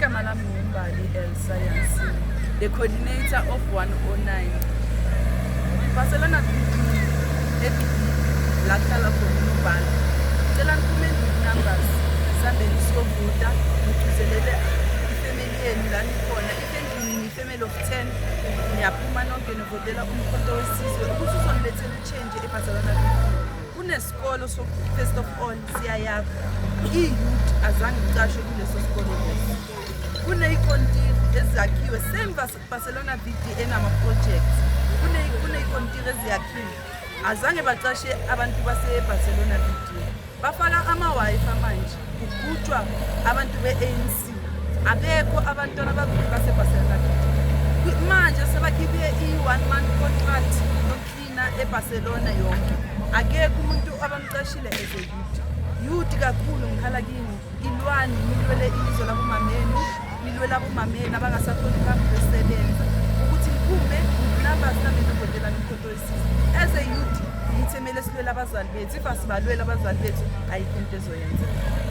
Igama lami nguMbali Elsa Yansi, the coordinator of 109. Barcelona VD la kuhlala khona unobhala. Cela niphume with numbers, sihambeni siyovota, nigcizelele ifamily yenu la nikhona. If endlini niyi-family of 10, niyaphuma nonke nivotela uMkhonto weSizwe ukuthi uzonilethela i-change eBarcelona VD. Kunesikolo, so first of all siyayakha, i-youth azange icashwe kuleso sikolo leso. Kuney'kontiri ezakhiwe, same Barcelona VD enama-projects, kuney'kontiri eziyakhiwe, azange bacashe abantu base-Barcelona VD. Bafaka ama-Wi-Fi, manje kugujwa abantu be-ANC, abekho abantwana base-Barcelona VD. Manje sebakhiphe i-one month contract yokuklina eBarcelona yonke, akekho umuntu abamcashile as a youth. Youth kakhulu, ngikhala kini, ilwani, nilwele ilizwe labomamenu, nilwele abomamenu abangasakhoni ukuhamba besebenza, ukuthi niphume numbers nami nivotela noMkhonto weSizwe. As a youth, yithi emele silwele abazali bethu. If asibalwele abazali bethu, ayikho into ezoyenzeka.